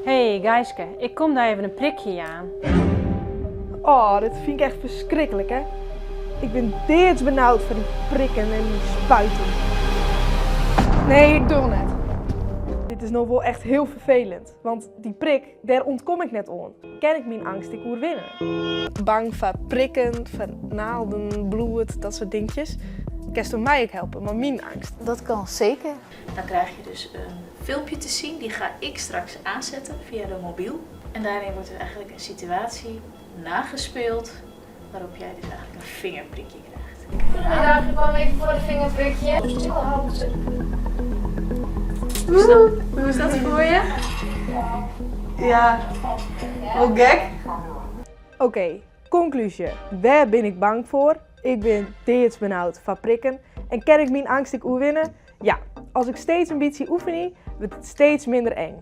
Hey Geiske, ik kom dy even in prikje jaan. Oh, dit fyn ik echt ferskriklik, hè. Ik bin deadsbenaud foar dy prikken en dy spuiten. Nee, ik doch net. Dit is no wol echt hiel ferfelend, want dy prik, dêr ûntkom ik net oan. Kin ik myn eangst ek oerwinne? Bang foar prikken, foar naalden, bloed, dat soart dinkjes. Kinsto my ek helpe mei myn eangst? Dat kan zeker. Dan krijg je dus een filmpje te zien, die ga ik straks aanzetten via de mobiel. En daarin wordt dus eigenlijk een situatie nagespeeld waarop jij dus eigenlijk een vingerprikje krijgt. Goedemiddag, ik kwam even voor een vingerprikje. Hoe is dat foar je? Ja, wol gek. Oké, konklúzje. Wêr bin ik bang foar? Ik bin deadsbenaud foar prikken. En kin ik myn eangst ek oerwinne? Ja, as ik steeds in bytsje oefenje, wurdt it steeds minder eng.